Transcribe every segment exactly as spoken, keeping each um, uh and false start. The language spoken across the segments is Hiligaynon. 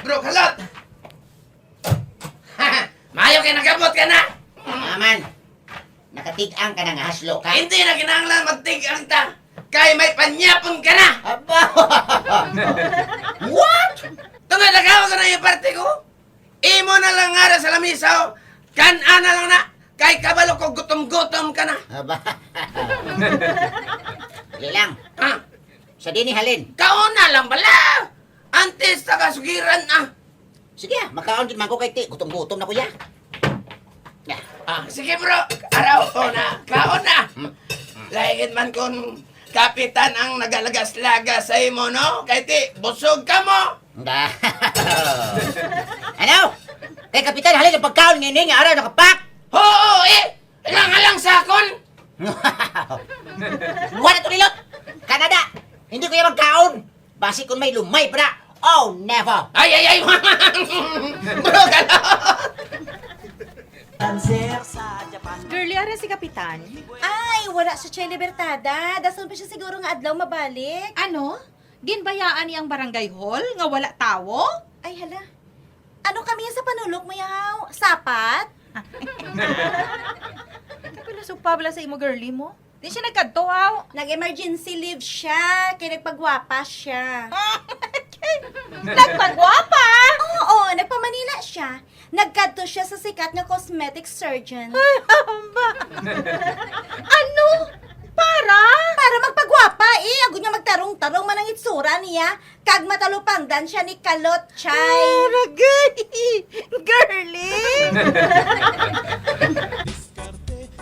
Bro, kalot! Maayo kay nagabot ka na! Aman, nakatig-ang ka na nga haslo ka? Hindi na kinahanglan magtig-ang ta. Kay may panyapon ka na! Aba! What? Tungod nagawa ko na yung parte ko. Imo na lang nga ra sa lamisa, oh. Kan-a na lang na. Kay kabalo ko gutom-gutom ka na. Aba. Dali lang. Ha? Sa dini halin? Kaon na lang bala. Antes ta kasugiran, ah. Sige, ah, makaon jud man ko kay ti, gutom-gutom na ko, ya. Ya. Ah, sige, bro. Araw ko na. Kaon na. Hmm. Laigid man kung kapitan ang nagalagas-lagas sa imo, no? Kay ti, busog ka mo. Nga. Ano? Kay kapitan, halin ang pagkaon nga ini nga araw nakapak. Oo, eh. Lang-alang sa akon. Wala to nilot. Canada. Hindi ko yan magkaon. Basi kung may lumay pa na. Oh, never. Ay, ay, ay. Bro, kalot. Girlie, ara si Kapitan. Ay, wala siya, Che Libertada. Dason pa siya siguro nga adlaw mabalik. Ano? Ginbayaan niya ang barangay hall nga wala tawo? Ay, hala. Ano kami sa panulok mo, yaw? Sapat? Kapila sa pabla sa imo, Girlie mo? Di siya nagkadto, haw? Nag-emergency leave siya, kay nagpagwapa siya. Nagpagwapa? Oo, nagpa-Manila siya. Nagkadto siya sa sikat nga cosmetic surgeon. Ba? Ano? Para? Para magpagwapa, eh. Agod nga magtarong-tarong man ang itsura niya. Kag matalupangdan siya ni Kalot, chay. Aragay! Girlie!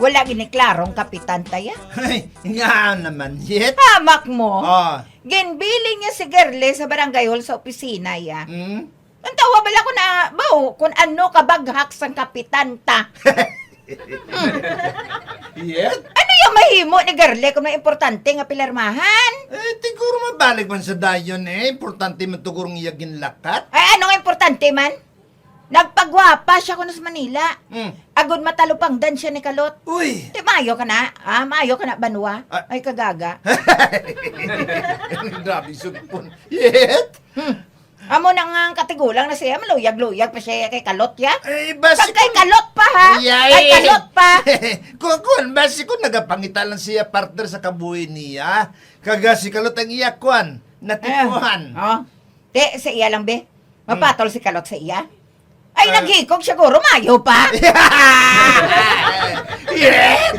Wala gini klarong kapitan ta, ya. Ay, nga naman, yet. Hamak mo. Oh. Ginbiling niya si Girlie sa barangay hall sa opisina, ya. Hmm? Ang tawa bala ko na, bao, kung ano kabaghak sang kapitan ta. Yet? Ano yung mahimo ni Girlie kung may importante nga pilermahan? Eh, siguro mabalik man sa dayon eh. Importante man to gurong iya ginlakat. Ay, ano nga importante man? Nagpagwapa siya kuno sa Manila. Hmm. Agod matalupangdan siya ni Kalot. Uy! Di maayo ka na, ah, maayo ka na, banwa. Ah. Ay, kagaga. Grabe, sugpon. Yet? Hmm. Amo na nga ang katigulang na siya, maluyag-luyag pa siya kay Kalot, ya. Eh, basi Kag kay kung Kalot pa, ha? Yay! Kay Kalot pa. Kung, kung, basi kung nagapangita lang siya, partner, sa kabuhi niya, kaga si Kalot ang iya, kwan, natipuhan. Eh, oh. Te, sa iya lang, be. Hmm. Mapatol si Kalot sa iya. Ay, Ah. naghikog siguro, mayo pa. Yeah!